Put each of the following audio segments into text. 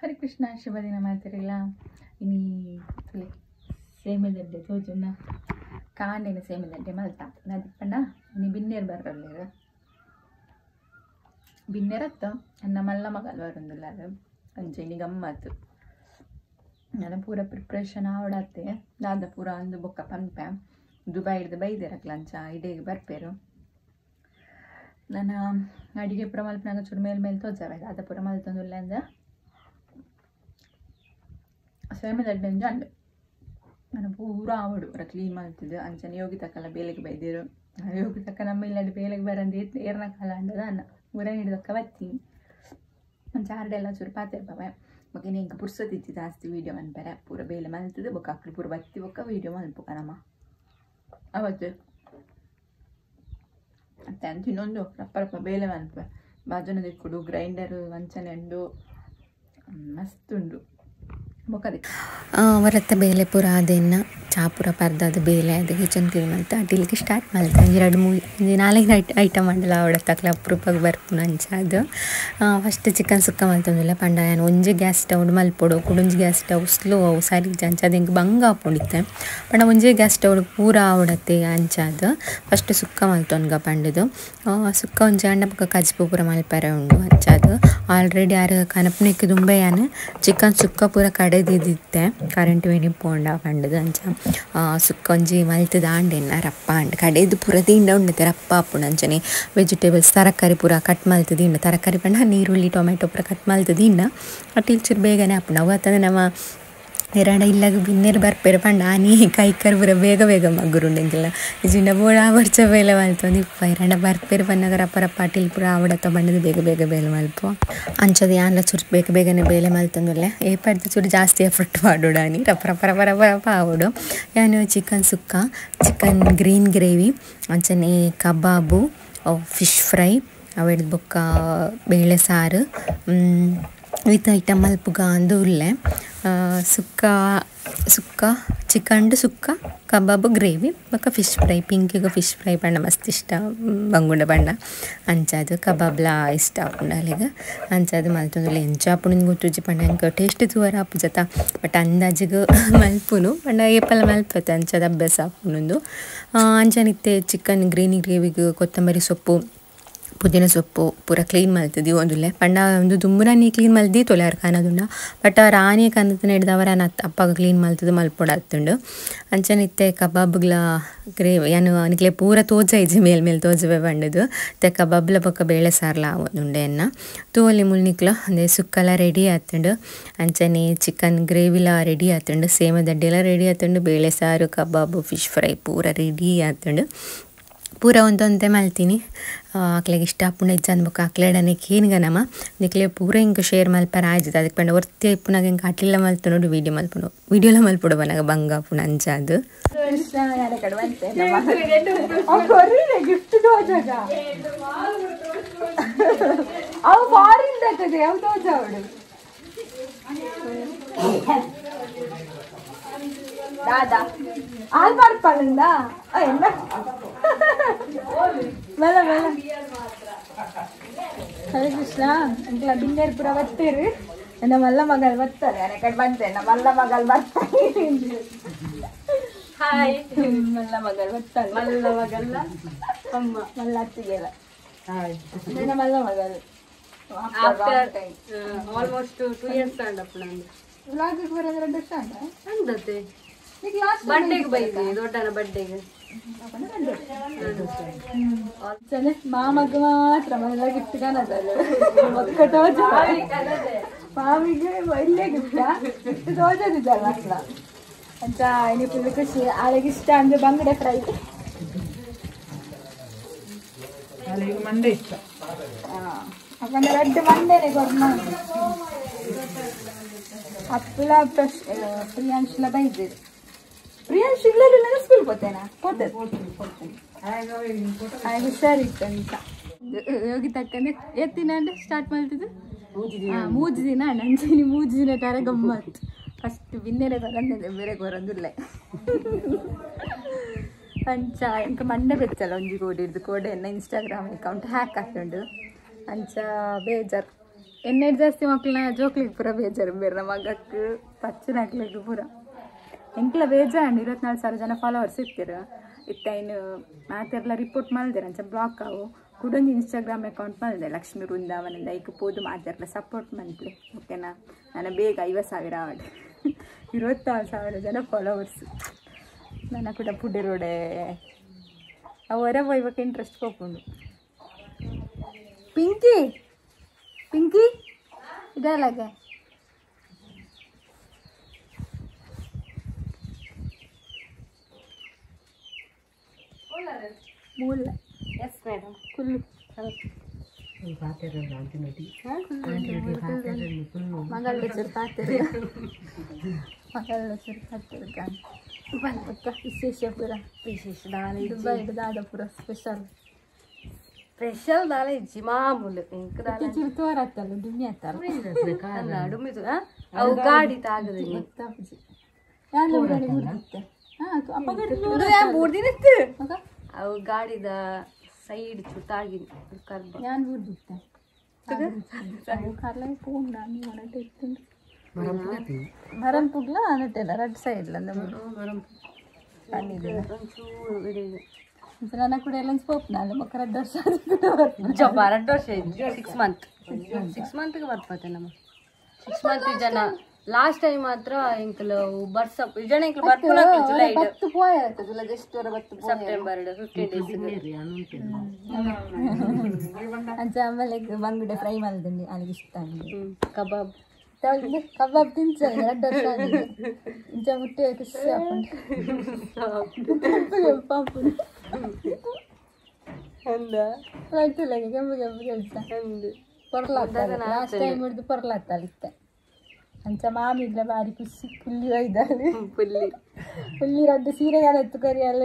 ಹರಿ ಕೃಷ್ಣ ಶುಭ ದಿನ ಮಾತಿರಲ್ಲ ಇನಿ ತುಲೆ ಸೇಮೆದಡ್ಡೆ ತೋಜುನ ಕಾಂಡೆನ ಸೇಮೆದಡ್ಡೆ ಮಲ್ತ ನದಿಪ್ಪಂಡ ಇನಿ ಬಿನ್ನೇರು ಬರ್ರಲ್ಲೇರು ಬಿನ್ನೇರತ್ತ ಅನ್ನ ಮಲ್ಲ ಮಗಲ್ ಬರುಂದಿಲ್ಲ ಅದು ಅಂಚೆ ಇನಿ ಗಮ್ಮತ್ತು ನಾನು ಪೂರ ಪ್ರಿಪ್ರೇಷನ್ ಆವಡತ್ತೆ ದಾದ ಪೂರ ಅಂದು ಬೊಕ್ಕ ಪನ್ಪೆ ದುಬೈಡ್ದು ಬೈದಿರಕ್ಲ ಅಂಚ ಇಡೇಗೆ ಬರ್ಪೇರು ನನ್ನ ಅಡಿಗೆ ಪೂರ ಮಲ್ಪನಾಗ ಚೂರು ಮೇಲ್ ಮೇಲ್ ತೋಜಾವೆ ದಾದ ಪೂರ ಮಲ್ತೊಂದುಲ್ಲ ಅಂದ ಸೇಮೆದಡ್ಡೆ ಅಂಜ ಅಂದೆ ನಾನು ಪೂರ ಆವಡು ಪೂರ ಕ್ಲೀನ್ ಮಾಡ್ತಿದ್ದೆ ಅಂಚನೆ ಯೋಗಿ ತಕ್ಕಲ್ಲ ಬೇಲೆಗೆ ಬೈದಿರು ಯೋಗಿ ತಕ್ಕ ನಮ್ಮ ಇಲ್ಲಾಡಿ ಬೇಲೆಗೆ ಬರಂದು ಏರ್ನ ಕಾಲ ಅಂಡದ ಅನ್ನ ಊರ ಹಿಡಿದಕ್ಕ ಬತ್ತೀನಿ ಅಂಚ ಆರ್ಡೆಲ್ಲ ಚೂರು ಪಾತಿರ್ಪವೆ ಬೊಕ್ಕ ಎಂಕ್ ಪುರ್ಸೊತ್ತಿತ್ತಿ ಜಾಸ್ತಿ ವೀಡಿಯೋ ಮನ್ಪೆರೆ ಪೂರ ಬೇಲೆ ಮಲ್ತದೆ ಬೊಕ್ಕ ಅಕ್ಲು ಪೂರ ಬತ್ತಿ ಬೊಕ್ಕ ವೀಡಿಯೋ ಮಲ್ಪುಕ ನಮ್ಮ ಅವತ್ತು ಅತ್ತೆ ಅಂಚ ಇನ್ನೊಂದು ರಪ್ಪ ರಪ್ಪ ಬೇಲೆ ಮನ್ಪೆ ಬಾಜುನ ದಿಕ್ಕುಡು ಗ್ರೈಂಡರ್ ಅಂಚನೆ ಉಂಡು ಮಸ್ತ್ ಉಂಡು ಬೊಕ್ಕ ವರತ್ತ ಬೇಲೆ ಪೂರ ಆದೆನ್ನ ಚಾ ಪೂರ ಪರ್ದಾದ ಬೇಲೆ ಅದು ಕಿಚನ್ ಕ್ಲೀನ್ ಮಲ್ತ ಅಟಿಲ್ಗೆ ಸ್ಟಾರ್ಟ್ ಮಲ್ತ ಒಂಜಿ ರಡ್ಡ್ ಒಂಜಿ ನಾಲೈದು ಐಟಮ್ ಆಂಡಲ ಆವಡತ್ತ ಅಪ್ರೂಪಗ್ ಬರ್ಪುನ ಅಂಚ ಅದು ಫಸ್ಟ್ ಚಿಕನ್ ಸುಕ್ಕ ಮಲ್ತೊಂದುಲ್ಲೆ ಪಂಡ ಯಾನ್ ಒಂಜಿ ಗ್ಯಾಸ್ ಸ್ಟವ್ ಮಲ್ಪೊಡು ಕುಡೊಂಜಿ ಗ್ಯಾಸ್ ಸ್ಟವ್ ಸ್ಲೋ ಅವು ಸರಿ ಅಂಚ ಅದು ಎಂಕ್ ಬಂಗ ಆಪುಂಡಿತ್ತೆ ಪಂಡ ಒಂಜೇ ಗ್ಯಾಸ್ ಸ್ಟವ್ ಪೂರ ಆವಡತ್ತೆ ಅಂಚ ಅದು ಫಸ್ಟ್ ಸುಕ್ಕ ಮಲ್ತೊನ್ಗ ಪಂಡುದು ಸುಕ್ಕ ಒಂಜಿ ಆಂಡ ಬೊಕ್ಕ ಕಜ್ಪು ಪೂರ ಮಲ್ಪೆರೆ ಉಂಡು ಅಂಚ ಅದು ಆಲ್ರೆಡಿ ಆರ್ ಕನಪುನೆಕ್ ದುಂಬೆ ಯಾನ್ ಚಿಕನ್ ಸುಕ್ಕ ಪೂರ ಕಡೆದಿತ್ತೆ ಕರೆಂಟ್ ವೇಣಿ ಪೋಂಡ ಪಂಡುದು ಅಂಚ ಸುಕ್ಕ ಒಂಜಿ ಮಲ್ತದ ಆಂಡೆನ್ನ ರಪ್ಪ ಆಂಡ್ ಕಡೆದು ಪೂರ ದಿಂಡ ಉಂಡತೆ ರಪ್ಪ ಆಪುಂಡು ಅಂಚನೆ ವೆಜಿಟೇಬಲ್ಸ್ ತರಕಾರಿ ಪೂರ ಕಟ್ ಮಲ್ತದಿಂಡ ತರಕಾರಿ ಪಂಡ ನೀರುಳ್ಳಿ ಟೊಮೆಟೊ ಪೂರ ಕಟ್ ಮಲ್ತದಿಂಡ ಅಟಿಲ್ ಚೂರು ಬೇಗನೆ ಆಪುಂಡು ಅವು ಅತ್ತಂದ್ರೆ ನಮ್ಮ ಎರಾಂಡ ಇಲ್ಲಾಗ ಬಿನ್ನೆರ್ ಬರ್ಪೆರ್ ಪಂಡ ಆನಿ ಕೈಕರ್ ಪೂರ ಬೇಗ ಬೇಗ ಮಗ್ಗುರುಂಡು ಇಜಿಂಡ ಬೋಡ ವರ್ಚ ಬೇಲೆ ಮಲ್ತೊಂದು ಇಪ್ಪ ಎರಾಂಡ ಬರ್ಪೆರ್ ಪನ್ನಗ ರಪ್ಪ ರಪ್ಪ ಅಟಿಲ್ ಪೂರ ಆವಡತ್ತ ಬಂಡದು ಬೇಗ ಬೇಗ ಬೇಲೆ ಮಲ್ಪ ಅಂಚದ ಯಾನ್ಲ ಚೂರು ಬೇಗ ಬೇಗನೆ ಬೇಲೆ ಮಲ್ತೊಂದುಲ್ಲೆ ಏಪಡ್ದು ಚೂರು ಜಾಸ್ತಿ ಎಫರ್ಟ್ ಮಾಡೋಡು ಆನಿ ರಪ್ಪ ರಪ್ಪ ರಪ್ಪ ರಪ್ಪ ರಪ್ಪ ಆವಡು ಯಾನು chicken sukka chicken green gravy ಅಂಚನೆ ಕಬಾಬು ಫಿಶ್ ಫ್ರೈ ಅವೆಡ್ದು ಬೊಕ್ಕ ಬೇಳೆ ಸಾರು ಈತ ಐಟಮ್ ಮಲ್ಪುಗ ಅಂದು ಉಲ್ಲೆ ಸುಕ್ಕ ಸುಕ್ಕ ಚಿಕನ್ ಸುಕ್ಕ ಕಬಾಬ್ ಗ್ರೇವಿ ಬೊಕ್ಕ ಫಿಶ್ ಫ್ರೈ ಪಿಂಕಿಗೆ ಫಿಶ್ ಫ್ರೈ ಪಂಡ ಮಸ್ತ್ ಇಷ್ಟ ಬಂಗುಂಡ ಪಂಡ ಅಂಚ ಅದು ಕಬಾಬ್ಲ ಇಷ್ಟ ಆಪುಂಡು ಅಲೆಗ್ ಅಂಚ ಅದು ಮಲ್ತೊಂದುಲ್ಲೆ ಎಂಚ ಆಪುಂಡು ಗೊತ್ತುಜ್ಜಿ ಪಂಡ ಎಂಕ್ ಟೇಸ್ಟ್ ತೂವರ ಆಪುಜತ ಬಟ್ ಅಂದಾಜಿಗ್ ಮಲ್ಪುನು ಪಂಡ ಏಪಲ ಮಲ್ಪತೆ ಅಂಚದ ಅಭ್ಯಾಸ ಆಪುಂಡು ಅಂಚನೆ ಇತ್ತೆ ಚಿಕನ್ ಗ್ರೀನ್ ಗ್ರೇವಿಗ್ ಕೊತ್ತಂಬರಿ ಸೊಪ್ಪು ಪುದೀನ ಸೊಪ್ಪು ಪೂರ ಕ್ಲೀನ್ ಮಲ್ತದಿ ಒಂದುಲ್ಲೆ ಪಂಡ ಒಂದು ದುಂಬುನ ಕ್ಲೀನ್ ಮಲ್ದಿ ತೊಲೆ ಆರ್ ಕಾನದುಂಡ ಬಟ್ ರಾಣಿ ಕನತನ ಹಿಡ್ದವರ ಅಪ್ಪಗ ಕ್ಲೀನ್ ಮಲ್ತದು ಮಲ್ಪೊಡಾತುಂಡು ಅಂಚನೆ ಇತ್ತೆ ಕಬಾಬ್ಗ್ಲ ಗ್ರೇವಿ ಯಾನು ನಿಕ್ಲೆ ಪೂರ ತೋಜ ಇಜ್ಜಿ ಮೇಲ್ ಮೇಲ್ ತೋಜವೆ ಪಂಡುದು ಇತ್ತೆ ಕಬಾಬ್ಲ ಬೊಕ್ಕ ಬೇಳೆ ಸಾರ್ಲ ಆವೊಂದುಂಡೆ ಎನ್ನ ತೂವೊಲಿ ಮುಲ್ ನಿಕ್ಲು ಅಂದೆ ಸುಕ್ಕಲ ರೆಡಿ ಆತುಂಡು ಅಂಚನೆ ಚಿಕನ್ ಗ್ರೇವಿಲ ರೆಡಿ ಆತುಂಡು ಸೇಮದಡ್ಡೆಲ ರೆಡಿ ಆತುಂಡು ಬೇಳೆ ಸಾರು ಕಬಾಬು ಫಿಶ್ ಫ್ರೈ ಪೂರ ರೆಡಿ ಆತುಂಡು ಪೂರ ಒಂದೊಂದೇ ಮಲ್ತೀನಿ ಅಕ್ಲೆಗ್ ಇಷ್ಟ ಆಪುಂಡು ಇಜ್ಜಂದ್ ಬೊಕ್ಕ ಅಕ್ಲೆಡನೆ ಕೇನ್ಗ ನಮ ನಿಕ್ಲೆ ಪೂರ ಇಂಕ್ ಶೇರ್ ಮಲ್ಪರ ಆಯ್ತದೆ ಅದಕ್ಕೆ ಪಂಡ ಒರ್ತಿ ಇಪ್ಪುನಾಗ ಎಂಕ್ ಅಟಿಲ್ಲ ಮಲ್ತುನೋಡು ವೀಡಿಯೋ ಮಲ್ಪುನು ವೀಡಿಯೋಲ ಮಲ್ಪೊಡು ಬನಗ ಬಂಗ ಆಪುಂಡು ಅಂಚ ಅದು ಗಿಫ್ಟ್ ತೋಜಾಗ ಅವು ಫಾರಿನ್ ದತ್ತದೆ ಅವು ತೋಜಾವಡು ದಾದಾ ಆಲ್ ಬರ್ಪಳಿಂದ ಮಲ್ಲ ಮಲ್ಲ ಹರೇ ಕೃಷ್ಣ ಅಂಕಲ ಬಿಂಗರ್ ಪೂರ ಬತ್ತೇರು ನನ್ನ ಮಲ್ಲ ಮಗಳು ಬರ್ತಾರೆ ಅರೆ ಕಡೆ ಬಂತೆ ನಮ್ಮ ಮಲ್ಲ ಮಗಳು ಬರ್ತಾರೆ ಹಾಯ್ ಮಲ್ಲ ಮಗಳು ಬರ್ತಾರೆ ಮಲ್ಲ ಮಗಲ್ಲ ಅಮ್ಮ ಮಲ್ಲ ಅತ್ತಿಗೆಲ್ಲ ನನ್ನ ಮಲ್ಲ ಮಗಳು ಆಲ್ಮೋಸ್ಟ್ 2 ಇಯರ್ಸ್ ಅಂಡಪ್ಪ ನಂದು ವ್ಲಾಗ್ ಬರೋದು 2 ವರ್ಷ ಅಂದತೆ ಈಗ ಲಾಸ್ಟ್ ಬರ್ಡೇಗೆ ಬೈದಿ ದೊಡ್ಡನ ಬರ್ಡೇಗೆ ಮಾಮಗ ಮಾತ್ರ ಮಲ್ಲ ಗಿಫ್ಟ್ ಕಾಣದಲ್ಲ ಒಕ್ಕ ತೋಜ ಮಾಮಿಗೆ ಇಲ್ಲೇ ಗಿಫ್ಟ್ ಗಿಫ್ಟ್ ತೋಜದಿದ್ದಲ್ಲ ಅಲ್ಲ ಅಂತ ಇನಿ ಫುಲ್ ಖುಷಿ ಆಳಿಗೆ ಇಷ್ಟ ಅಂದ್ರೆ ಬಂಗಡೆ ಫ್ರೈ ಮಂಡೆ ಇಷ್ಟ ಅಪ್ಪನ ರಡ್ಡು ಮಂಡೆನೆ ಕೊರ್ನ ಅಪ್ಪಲ ಪ್ರಿಯಾಂಶುಲ ಬೈದಿರು ಪ್ರಿಯಾಂಶ್ ಇಲ್ಲ ಸ್ಕೂಲ್ ಪೋತೇನಾ ಪೋತೆ ಹುಷಾರಿತ್ತು ಅಂತ ಯೋಗಿ ತಕ್ಕಂದ್ರೆ ಎತ್ತಿನ ಅಂದ್ರೆ ಸ್ಟಾರ್ಟ್ ಮಾಡ್ತಿದ್ದು ಮೂಜು ದಿನ ನಂಜಿನಿ ಮೂಜು ದಿನ ತರ ಗಮ್ಮತ್ ಫಸ್ಟ್ ಬಿನ್ನೆರೆ ಬರಂದಿದೆ ಬೇರೆ ಬರಂದಿಲ್ಲ ಅಂಚ ಇಂಕ ಮಂಡೆ ಬೆಚ್ಚಲ್ಲ ಒಂಜಿ ಕೋಡಿ ಹಿಡ್ದು ಕೋಡೆ ಎನ್ನ ಇನ್ಸ್ಟಾಗ್ರಾಮ್ ಅಕೌಂಟ್ ಹ್ಯಾಕ್ ಆಗ್ತುಂಡು ಅಂಚ ಬೇಜಾರ್. ಎಣ್ಣೆ ಜಾಸ್ತಿ ಮಕ್ಕಳನ್ನ ಜೋಕ್ಲಿಗೆ ಪೂರ ಬೇಜಾರು ಬೇರೆ ಮಗಕ್ಕೆ ಪಚ್ಚನಾಕ್ಲಿಕ್ಕೆ ಪೂರ ಎಂಕ್ಲ ಬೇಜಾರು 24,000 ಜನ ಫಾಲೋವರ್ಸ್ ಇರ್ತೀರ ಇತ್ತ ಇನ್ನು ಮಾತೆಲ್ಲ ರಿಪೋರ್ಟ್ ಮಾಡಿದೆ ಅಂಚ ಬ್ಲಾಕ್ ಅವು ಕುಡೊಂದು ಇನ್ಸ್ಟಾಗ್ರಾಮ್ ಅಕೌಂಟ್ ಮಾಡಿದೆ ಲಕ್ಷ್ಮೀ ವೃಂದಾವನದ ಐಕ್ ಪೋದು ಮಾತೆಲ್ಲ ಸಪೋರ್ಟ್ ಮಂತ್ಲಿ ಓಕೆನಾ. ನಾನು ಬೇಗ 50,000 ಆವಡೆ 26,000 ಜನ ಫಾಲೋವರ್ಸ್ ನನ್ನ ಕೂಡ ಪುಡಿರೋಡೆ ಅವು ಹೊರ ಹೋಯ್ಬೇಕು ಇಂಟ್ರೆಸ್ಟ್ ಹೋಗ್ಕೊಂಡು. ಪಿಂಕಿ ಪಿಂಕಿ ಇದಲ್ಲಾಗೆ ಮೂಲ ಎಸ್ ಮೇಡಮ್ ಕುಲ್ಲು ವಿಶೇಷ ಪೂರ ವಿಶೇಷ ದಾಲ ದುಬೈ ದಾದ ಪೂರ ಸ್ಪೆಷಲ್ ಸ್ಪೆಷಲ್ ದಾಲ ಇಜ್ಜಿ ಮಾಮೂಲು ಎಂಕ್ ದಾಲ ಚಿರುತೋರತ್ತಲ್ಲ ಡುಮ್ಮಿ ಆತಲ್ಲ ಅಲ್ಲ ಡುಮ್ಮಿತು ಅವು ಗಾಡಿ ತಾಗದೆ ಮೂರು ದಿನ ಇತ್ತು ಅವು ಗಾಡಿದ ಸೈಡ್ ಚುತಾಗಿ ಕರ್ಬ ഞാൻ ಬೂರ್ದಿತ್ತೆ ಕರ್ಲ ಪೂಂಡ ನೀವು ಒಣಟೆ ಇತ್ತು ಮರಂಪುಗ್ಲ ಅನಟೆಲ್ಲ ರಡ್ ಸೈಡ್ ನನ್ನ ಕೂಡ ಎಲ್ಲ ಸ್ಕೋಪ್ ನಾಳೆ ಮಕ್ಕ ರಡ್ಡು ವರ್ಷ ಜೊಬ್ಬ 2 ವರ್ಷ 6 ಮಂತ್ 6 ಮಂತ್ಗೆ ಬರ್ಪತೆ ನಮ್ಮ 6 ಮಂತ್ ಜನ ಲಾಸ್ಟ್ ಟೈಮ್ ಮಾತ್ರ ಎಂಕಲ್ ಬರ್ಸ ಜನ ಎಂಕಲ್ ಬರ್ಪುನ ಜುಲೈ ಸೆಪ್ಟೆಂಬರ್ 15 ಡೇಸ್ ಅಂಚ ಆಮೇಲೆ ಬಂಗುಡೆ ಫ್ರೈ ಮಾಡಿದೆ ಅಲ್ಲಿಗೆ ಇಷ್ಟ ಕಬಾಬ್ ಕಬಾಬ್ ತಿಂಚ 2 ವರ್ಷ ಆಗಿದೆ ಇಂಚ ಮುಟ್ಟೆ ಖುಷಿ ಆಪುಂಡು ಕೆಂಪು ಕೆಂಪು ಕೆಂಪು ಕೆಲಸ ಪೊರ್ಲಾಗ್ತದೆ ಲಾಸ್ಟ್ ಟೈಮ್ ಹಿಡಿದು ಪೊರ್ಲಾಗ್ತಲ್ಲ ಇತ್ತೆ ಅಂಚ ಮಾಮಿಗ್ಲ ಬಾರಿ ಖುಷಿ ಪುಲ್ಲಿ ಒಯ್ದಾಳೆ ಪುಲ್ಲಿ ಪುಲ್ಲಿ ರಡ್ಡು ಸೀರೆಗಾಲತ್ತು ಕರಿಯಲ್ಲ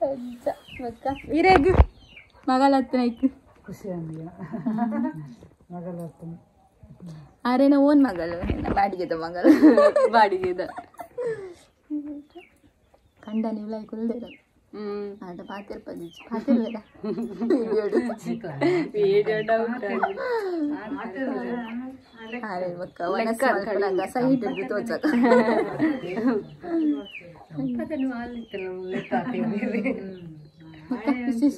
ಅಂಚ ಬಕ್ಕ ಇರೇಗು ಮಗಳತ್ತ ಖುಷಿ ಅಂದಿಯ ಮಗಳತ್ತ ಆರೇನ ಓನ್ ಮಗಳು ಬಾಡಿಗೆದ ಮಗಳು ಬಾಡಿಗೆದ ಕಂಡ ನೀವು ಲೈಕ್ ಉಲ್ದೇರ ಆಟ ಪಾತಿರ್ ಪದಿಜ್ ಪಾತಿರ್ ಬೇಡ ಆರೆ ಬಕ್ಕ ಒಣಸ ಮಲ್ಪನಗ ಸೈಡ್ ಇದ್ದು ತೋಚಕ ವಿಶೇಷ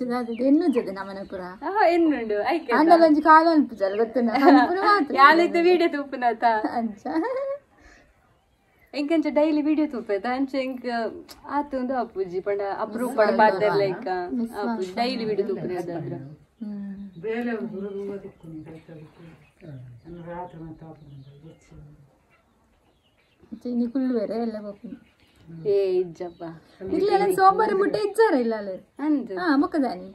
ಎನ್ನು ಜೊತೆ ನಮ್ಮನೆ ಪುರ ಎನ್ನುಂಡು ಐಕೆ ಅಂಡಲ ಒಂಜಿ ಕಾಲ ಅನ್ಪುಜಲ್ ಗೊತ್ತುಂಡ ಮಾತ್ರ ಯಾಲಿದ್ದ ವಿಡಿಯೋ ತೂಪುನಾತ ಅಂಚ ಎಂಕಂಚ ಡೈಲಿ ವಿಡಿಯೋ ತೂಪೇತ ಅಂಚ ಎಂಕ್ ಆತೊಂದು ಅಪ್ಪುಜಿ ಪಂಡ ಅಪ್ರೂಪ್ ಪಡ ಪಾತೆರ್ಲ ಇಕ್ಕ ಅಪ್ಪುಜಿ ಡೈಲಿ ವಿಡಿಯೋ ತೂಪುನ ಅದಾದ್ರ ಬೇಲೆ ರಾತ್ರಿ ಮತ್ತೆ ಇನಿ ಕುಳ್ಳುವೆರೆ ಎಲ್ಲ ಹೋಗ್ತೀನಿ ಏ ಇಜ್ಜಪ್ಪ ಇಲ್ಲ ಸೋಮವಾರ ಮುಟ್ಟೆ ಇಜ್ಜಾರ ಇಲ್ಲ ಅಲ್ಲೇ ಅಂದು ಹಾ ಮೊಕ್ಕದಾನಿ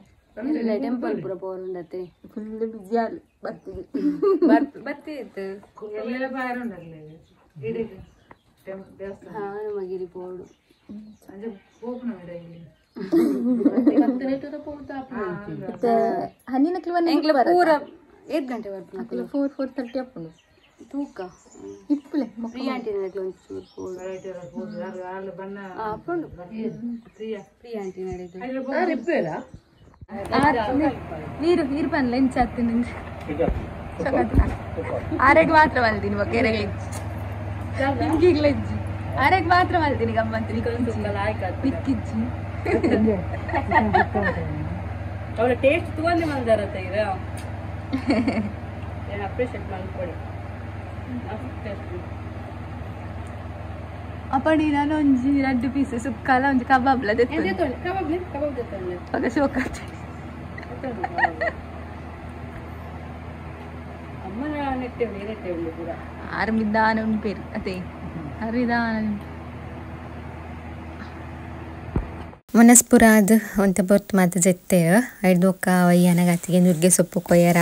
ಇಲ್ಲ ಟೆಂಪಲ್ ಪೂರ ಪೋರುಂಡತೆ ಫುಲ್ ಬಿಜಿ ಅಲ್ಲಿ ಬರ್ತೀವಿ ಬರ್ತಿತ್ತು ಎಲ್ಲ ಬಾರುಂಡಲ್ಲ ದೇವಸ್ಥಾನ ಹಾ ನಮಗಿರಿ ಪೋಡು ಅಂದ್ರೆ ಹೋಗ್ನ ಡೈಲಿ ಮತ್ತೆ ಹನ್ನಿನ ಎಂಕ್ಲ ಪೂರ 8 ಗಂಟೆ ಬರ್ಪುನ 4 4:30 ಅಪ್ಪುಂಡು ತೂಕ ಇಪ್ಪುಲೆ ಫ್ರೀ ಆಂಟಿ ಒಂಚೂರು ಪೋಡು ಬಣ್ಣ ಅಪ್ಪುಂಡು ಫ್ರೀ ಆಂಟಿ ನಡೆದು ನೀರು ನೀರು ಪನ್ಲ ಎಂಚಾತು ನಿಂಗೆ ಆರೆಗ್ ಮಾತ್ರ ಮಲ್ತೀನಿ ಬೊಕ್ಕ ಹಿಂಗಿಗ್ಲ ಇಜ್ಜಿ ಆರೆಗ್ ಮಾತ್ರ ಮಲ್ತೀನಿ ಗಮ್ಮಂತೀನಿ ನಿಕ್ಕಿಜ್ಜಿ ಅವಳ ಟೇಸ್ಟ್ ತೂವಂದೆ ಮಲ್ದಾರತ್ತ ಇರ ಏನು ಅಪ್ರಿಷಿಯೇಟ್ ಮಾಡ್ಕೊಳ್ಳಿ ಅಪ್ಪಣಿ ನಾನು ಒಂಜಿ 2 ಪೀಸ್ ಸುಕ್ಕಲ ಒಂಜಿ ಕಬಾಬ್ಲ ಕಬಾಬ್ ಕಬಾಬ್ ಜೊತೆ ಪಗ ಶೋಕ ಅಮ್ಮನ ನೆಟ್ಟೆ ನೆಟ್ಟೆ ಉಂಡು ಪೂರ ಆರು ನಿಧಾನ ಉಂಪೇರು ಅದೇ ಆರು ನಿಧಾನ ಮನಸ್ಪುರ ಅದು ಒಂತೆ ಬೊರ್ತು ಮಾತ ಜೆತ್ತೇರು ಐಡ್ದೊಕ್ಕ ವಯ್ಯನಗ ಅತ್ತಿಗೆ ನುಗ್ಗೆ ಸೊಪ್ಪು ಕೊಯ್ಯರ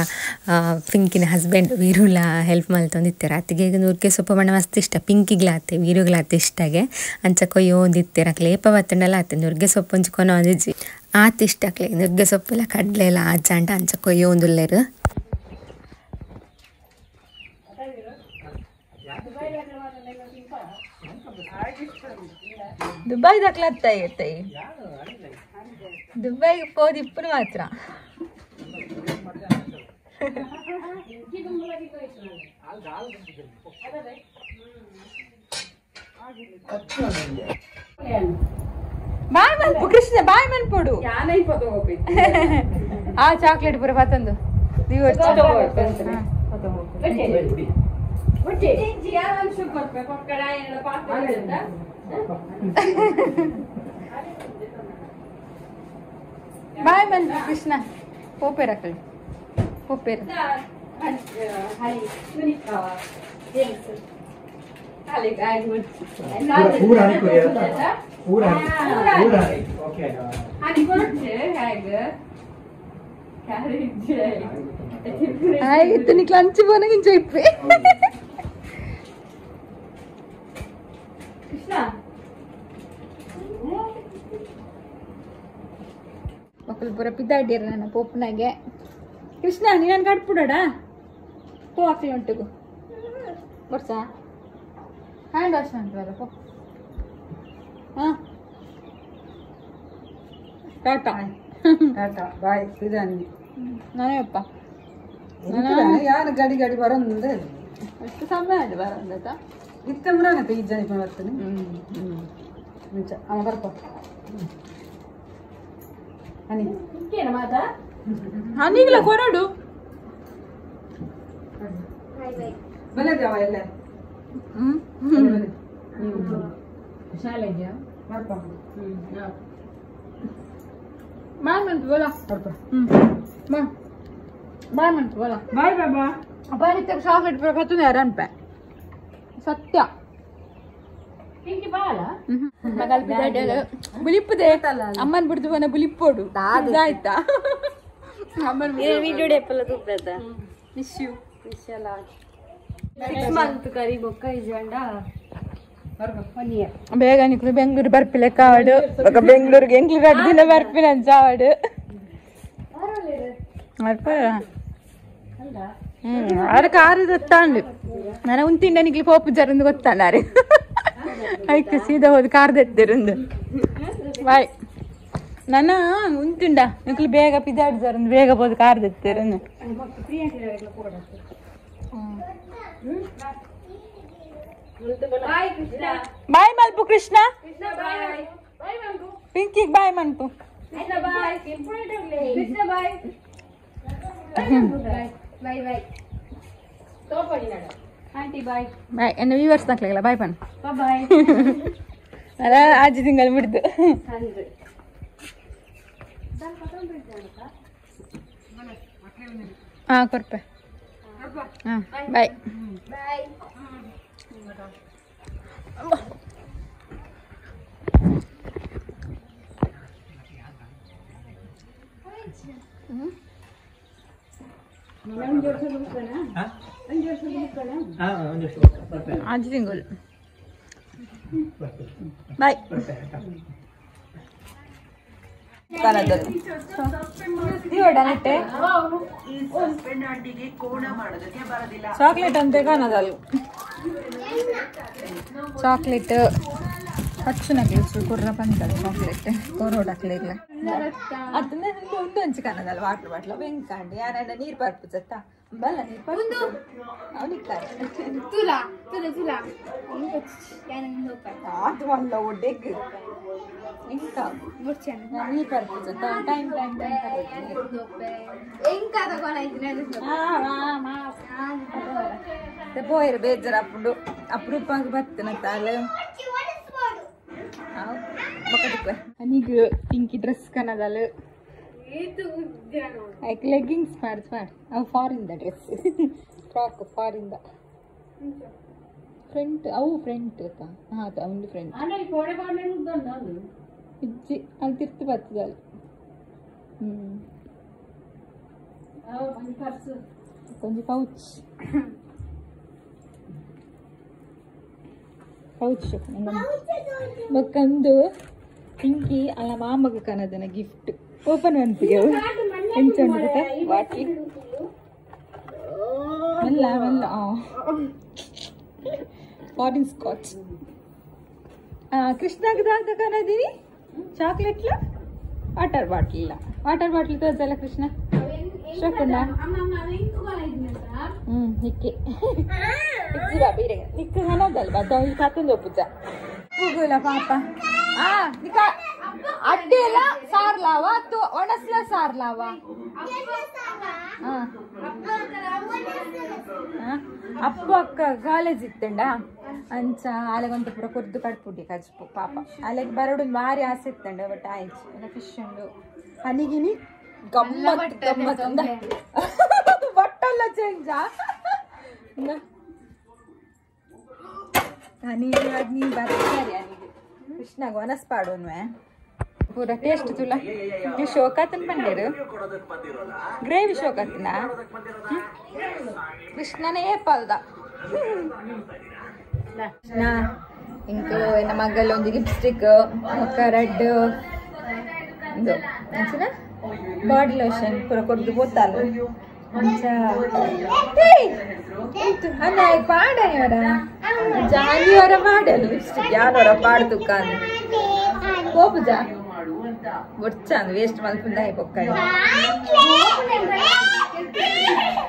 ಪಿಂಕಿನ ಹಸ್ಬೆಂಡ್ ವೀರುಲ ಹೆಲ್ಪ್ ಮಲ್ತೊಂದಿತ್ತೆರ್ ಅತ್ತಿಗೆ ನುಗ್ಗೆ ಸೊಪ್ಪು ಬಣ್ಣ ಮಸ್ತ್ ಇಷ್ಟ ಪಿಂಕಿಗ್ಲಾತೆ ವೀರುಗ್ಲಾತೆ ಇಷ್ಟಾಗೆ ಅಂಚ ಕೊಯ್ಯೋಂದಿತ್ತೆರ್ ಅಕ್ಲೆ ಏಪ ಬತ್ತಂಡಲ ಆತೆ ನುಗ್ಗೆ ಸೊಪ್ಪು ಒಂಜಿ ಕೊನೊಂದಿಜ್ಜಿ ಆತ ಇಷ್ಟ ಅಕ್ಲೆ ನುಗ್ಗೆ ಸೊಪ್ಪೆಲ್ಲ ಕಡಲೆ ಎಲ್ಲ ಆಜಾಂಡ ಅಂಚ ಕೊಯ್ಯೋಂದುಲ್ಲೆರ್. ದುಬೈ ದಕ್ಲತ್ತ ಇತ್ತೆ ದುಬೈಗೆ ಪೋದಿಪ್ಪುನು ಮಾತ್ರ ಬಾಯ್ ಮನ್ಪು ಕೃಷ್ಣ ಬಾಯ್ ಮನ್ಪೋಡು ಆ ಚಾಕ್ಲೇಟ್ ಪೂರ ಪತ್ತೊಂದು ಬಾಯ್ ಮನ್ಪು ಕೃಷ್ಣ ಪೋಪೇರ ಕಳಿ ಪೋಪೇರ ಆಯ್ತು ನೀ ಲಂಚ್ ಬೋನಗಿಂಚ ಇಪ್ಪೆ ಕೃಷ್ಣ ಮಕ್ಕಳು ಪೂರ ಪಿದ್ದಾಡಿರ ನನ್ನ ಪೋಪನಾಗೆ ಕೃಷ್ಣ ನೀನು ಕಟ್ಬಿಡೋಡ ಪೋ ಹಾಕ್ಲಿ ಉಂಟುಗು ಬರ್ಸಾ ಹ್ಯಾಂಡ್ ವಾಶ್ ಮಾಡ್ಬಾರ ಪೋ ಹಾಂ ಟಾಟಾ ಟಾಟಾ ಬಾಯ್ ಇದಾನೆ ನಾನೇ ಅಪ್ಪ ಯಾರು ಗಾಡಿ ಗಾಡಿ ಬರೋಂದ್ರೆ ಅಷ್ಟು ಸಮಯ ಅದು ಬರೋಂದತ್ತ ಇತ್ತಂದ್ರೆ ಈ ಜನ ಬರ್ತಾನೆ ಮುಂಚೆ ಅವ ಬರ್ಪ ಹನಿ ಹನಿಗಿಲ್ಲ ಕೊರಡು ಬಲದೇವ ಎಲ್ಲ ಶಾಲೆಗೆ ಬರ್ಪ ಬಾಯ್ ಮಂತು ಬೋಲ ಬರ್ಪ ಬಾಯ್ ಬಾಯ್ ಮಂತು ಬೋಲ ಬಾಯ್ ಬಾಬಾ ಅಪ್ಪ ಚಾಕ್ಲೇಟ್ ಪೂರ ಕತ್ತುಂದೆ ಅನ್ಪೆ ಸತ್ಯ ಬುಲಿಪ್ಪುದೆ ಅಮ್ಮನ್ ಬಿಡ್ದು ಬನ ಬುಲಿಪ್ಪೋಡು ಆಯ್ತಾ ಅಮ್ಮನ್ ವಿಡಿಯೋ ಡೇಪಲ್ಲ ತೂಪದ ಮಿಸ್ you miss ಅಲ್ಲ 6 ಮಂತ್ ಕರಿ ಬೊಕ್ಕ ಇಜಂಡ ಬೇಗ ನಿಕ್ಲು ಬೆಂಗಳೂರು ಬರ್ಪಿಲೆ ಕಾವಡು ಬೊಕ ಬೆಂಗಳೂರಿಗೆ ಎಂಕ್ಲು ರಡ್ಡ್ ದಿನ ಬರ್ಪಿನ ಅಂಚಾವಡು ಆರ ಕಾರು ಗೊತ್ತಾಂಡು ನಾನು ಉಂತಿಂಡ ನಿಕ್ಲು ಪೋಪು ಜರಂದು ಗೊತ್ತಾಂಡಾರೆ ಐಕ್ ಸೀದಾ ಹೋದ್ ಕಾರ್ ದೆತ್ತಿರಂದು ಬಾಯ್ ನನ್ನ ಉಂತುಂಡ ನಿಕ್ಲು ಬೇಗ ಪಿದಾಡ್ ಜರಂದು ಬೇಗ ಹೋದ್ ಕಾರ್ ದೆತ್ತಿರಂದು ಬಾಯ್ ಮಲ್ಪು ಕೃಷ್ಣ ಪಿಂಕಿಗೆ ಬಾಯ್ ಮನ್ಪು ಬಾಯ್ ಎನ್ನ ವ್ಯೂವರ್ಸ್ ನಕ್ಲಾಗಲ್ಲ ಬಾಯ್ ಪನ್ ಬಾಯ್ ಅಲ್ಲ ಆಜಿ ತಿಂಗಳು ಬಿಡ್ದು ಹಾ ಕೊರ್ಪೆ ಹಾಂ ಬಾಯ್ ಬಾಯ್. ಆಜಿ ತಿಂಗಳು ಬಾಯ್. ಚಾಕ್ಲೇಟ್ ಅಂತ ಕಾಣದಲ್ಲ, ಚಾಕ್ಲೇಟ್ ಹಚ್ಚುನಕ್ಲೆ ಕೊರ್ರ ಬಂತಲ್ಲ ಚಾಕ್ಲೇಟ್ ಕೊರೋಡಕ್ಲೆ ಇಲ್ಲ ಅದನ್ನ ಒಂದು ಅಂಚು ಕಾಣದಲ್ಲ. ವಾಟರ್ ಬಾಟ್ಲ ಬೆಂಕಂಡು ಯಾರ ನೀರು ಬರ್ಪು ಜತ್ತ ಬಲ್ಲ ನೀರು ಬರ್ಪು ಅವನಿಗೆ ಅದು ಅಲ್ಲ ಒಡ್ಡೆಗ್ ಎಂಕ ನೀರು ಬರ್ಪು ಜತ್ತ ಟೈಮ್ ಟೈಮ್ ಟೈಮ್ ಪೋಯಿರು ಬೇಜಾರು ಅಪ್ಪುಡು ಅಪರೂಪಾಗಿ ಬರ್ತನ ತಾಲೆ ಅನಿಗ್ ಪಿಂಕಿ ಡ್ರೆಸ್ ಕನದಲ್ಲ ಲೈಕ್ ಲೆಗ್ಗಿಂಗ್ಸ್ ಮಾಡಿ ಮಾಡಿ ಅವು foreign the dress frock foreign the front ಅವು ಫ್ರಂಟ್ ಹಾಂ ಒಂದು ಫ್ರಂಟ್ ಇಜ್ಜಿ ಅಲ್ಲಿ ತಿರ್ತು ಬರ್ತದಲ್ಲ. ಕೊಂಚ ಪೌಚ್ ಪೌಚ್ ಬೊಕ್ಕಂದು ಪಿಂಕಿ ಅಲ್ಲ ಮಾಮಗ ಕನದನ ಗಿಫ್ಟ್ ಓಪನ್ ಮನ್ಪಿಗೆ ಎಂಚ ಉಂಡು ಬಾಟ್ಲಿ ಮೆಲ್ಲ ಮೆಲ್ಲ ಫಾರಿನ್ ಸ್ಕಾಚ್ ಕೃಷ್ಣಗ್ ದಾದ ಕನದಿನಿ ಚಾಕ್ಲೇಟ್ಲ ವಾಟರ್ ಬಾಟ್ಲ್ ಇಲ್ಲ. ವಾಟರ್ ಬಾಟ್ಲ್ ತೋಜಲ್ಲ ಕೃಷ್ಣ. ಶೋಕುಂಡ ನಿಕ್ಕೆ ಇಜ್ಜಿ ಬಾಬಾ ಇರಗ ನಿಕ್ಕ ಹನದಲ್ವಾ ಈ ಕಾತಂದು ಒಪ್ಪುಜ ಪೂಗುಲ ಪಾಪ ಆ ನಿಕ ಅಡ್ಡೆಲ ಸಾರ್ಲಾವ ತು ಒಣಸ್ಲ ಸಾರ್ಲಾವ ಅಪ್ಪ ಅಕ್ಕ ಕಾಲೇಜ್ ಇತ್ತಂಡ ಅಂಚ ಅಲೆಗೊಂದು ಪೂರ ಕೊರ್ದು ಕಟ್ಪುಡಿ ಕಜ್ಪು ಪಾಪ ಅಲೆಗೆ ಬರೋಡು ಭಾರಿ ಆಸೆ ಇತ್ತಂಡ ಬಟ್ ಆಯ್ತು ಫಿಶ್ ಉಂಡು ಹನಿಗಿನಿ ಗಮ್ಮತ್ ಗಮ್ಮತ್ ಅಂದ ಬಟ್ಟಲ್ಲ ಚೇಂಜ ಹನಿಗೆ ಅದು ನೀ ಬರ್ತಾರೆ ಹನಿಗೆ ಕೃಷ್ಣಗ ಒನಸ್ ಪಾಡೋನ್ವೆ ಪೂರ ಟೇಸ್ಟ್ ತುಲ ನೀವು ಶೋಕಾತನ್ ಬಂಡೇರು ಗ್ರೇವಿ ಶೋಕಾತನ ಕೃಷ್ಣನೇ ಪಲ್ದ ಇಂಕ ಎನ್ನ ಮಗಲ್ ಒಂಜಿ ಲಿಪ್ಸ್ಟಿಕ್ ಬೊಕ್ಕ ರೆಡ್ ಇಂದು ಅಂಚನ ಬಾಡಿ ಲೋಷನ್ ಪೂರ ಕೊರ್ದು ಪೋತಾಲು ಅಂಚ ಅನ್ನ ಪಾಡಯವರ ಜಾನಿಯವರ ಮಾಡಲು ಲಿಪ್ಸ್ಟಿಕ್ ಯಾರವರ ಪಾಡ್ದು ಕಾನ್ ಕೋಪುಜ ಬೊಚ್ಚಾಂದು ವೇಸ್ಟ್ ಮಲ್ಪುಂದ ಬೊಕ್ಕ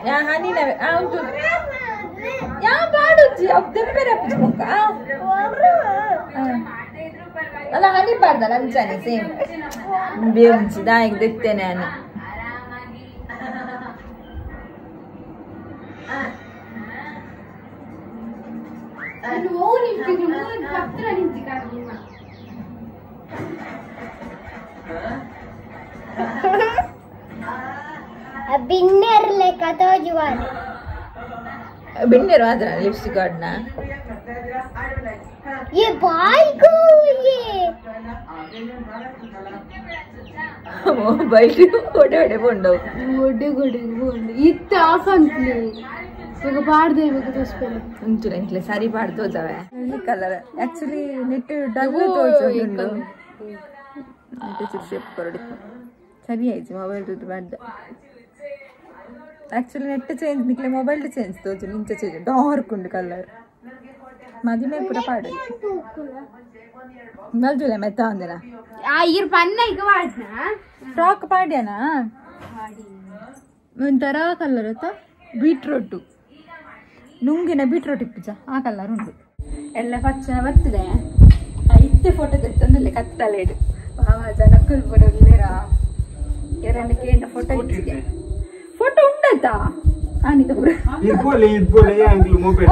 ಯಾ ಹನಿನ ಆ ಉಂಟು ಯಾ ಪಾಡುಜ್ಜಿ ಅವು ದೆಂಬೆರೆ ಅಪ್ಪುಜಿ ಬೊಕ್ಕ ಅಲ್ಲ ಹನಿ ಪಾಡ್ದಲ್ಲ ಅಂಚಾನೆ ಸೇಮ್ ಬೇವುಂಚಿ ದಾಯಿಗೆ ದೆತ್ತೇನೆ ನಾನು ಬಿನ್ನೆರು ಮಾತ್ರ ಲಿಪ್ಸ್ಟಿಕ್ ಆಡ್ನ ये भाई को ये ಮೊಬೈಲ್ ಒಡೆ ಒಡೆ ಪೋಂಡವು ಒಡೆ ಗೊಡೆ ಪೋಂಡು ಇತ್ತ ಆಫ್ ಅಂತಲೇ ಇವಾಗ ಪಾಡ್ದೆ ಇವಾಗ ತೋರಿಸ್ಬೇಡ ಉಂಟು ಎಂಕ್ಲೆ ಸರಿ ಪಾಡ್ದು ಈ ಕಲರ್ ಆಕ್ಚುಲಿ ನೆಟ್ ಡಲ್ ತೋಚುಂಡು ನೆಟ್ ಶೇಪ್ ಕೊರಡಿ ಸರಿ ಆಯ್ತು ಮೊಬೈಲ್ ದುಡ್ಡು ಮಾಡ್ದೆ ಆಕ್ಚುಲಿ ನೆಟ್ ಚೇಂಜ್ ನಿಕ್ಲೆ ಮೊಬೈಲ್ ಚೇಂಜ್ ತೋಚು ನಿಂಚ ಚೇಂಜ್ ಡಾರ್ಕ್ ಉಂಡು ಕಲರ್ ಮದಿಮೆ ಪೂರ ಪಾಡು ಮಲ್ಜುಲೆ ಮೆತ್ತ ಒಂದಿನ ಇರ್ ಪನ್ನ ಈಗ ವಾಡ್ನಾ ಫ್ರಾಕ್ ಪಾಡ್ಯಾನಾ ಒಂಥರ ಕಲರ್ ಆತ ಬೀಟ್ರೋಟು ನುಂಗಿನ ಬೀಟ್ರೋಟ್ ಇಪ್ಪುಜ ಆ ಕಲರ್ ಉಂಟು ಎಲ್ಲ ಪಚ್ಚನ ಬರ್ತದೆ ಇತ್ತೆ ಫೋಟೋ ತೆತ್ತೊಂದಿಲ್ಲ ಕತ್ತಲೇಡು ಬಾವ ಜನಕ್ಕಲ್ ಪೂರ ಉಲ್ಲೇರಾ ಎರಡಕ್ಕೆ ಫೋಟೋ ಫೋಟೋ ಉಂಡತಾ ಆನಿತ ಪೂರ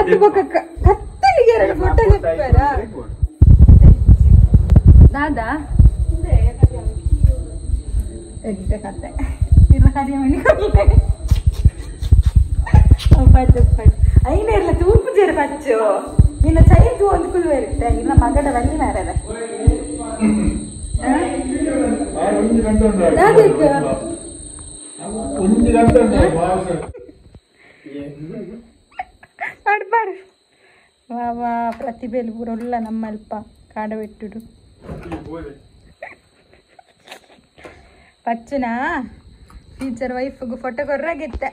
ಅದು ಬೊಕ್ಕ ಕತ್ತಲಿಗೆ ಎರಡು ಫೋಟೋ ತೆಪ್ಪಾರ ದಾದಾ ಎಡ್ಡೆ ಕತ್ತೆ ಇರ್ಲ ಕರಿಯ ಮಣಿ ಐನ ಇರ್ಲ ತೂಪು ಜೇರು ಪಚ್ಚು ನಿನ್ನ ಚೈನ್ ತೂ ಒಂದು ಕುಲ್ವೆ ಇರುತ್ತೆ ಇಲ್ಲ ಮಗಡ ಬಲ್ಲಿ ಮಾರದ ಪಾಡು ಪಾಡು ವಾ ವಾ ಪ್ರತಿಭೆಯಲ್ಲಿ ಪೂರ ಉಲ್ಲ ನಮ್ಮ ಅಲ್ಪ ಕಾಡಬೆಟ್ಟುಡು ಪಚ್ಚುನಾ ಟೀಚರ್ ವೈಫ್ಗೂ ಫೋಟೋ ಕೊರ್ರಾಗಿತ್ತೆ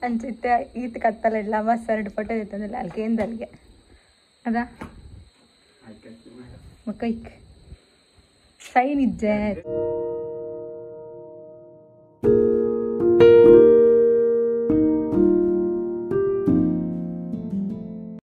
ಅಂಚಿತ್ತೆ ಈತ ಕತ್ತಲ ಇಲ್ಲ ಬಸ್ ಎರಡು ಫೋಟೋ ಇತ್ತಂದಿಲ್ಲ ಅಲ್ಲಿಗೆ ಅಲ್ಲಿಗೆ ಅದಾ ಮಕ್ಕೈಕ್ ಸೈನ್ ಇಜ್ಜೆ.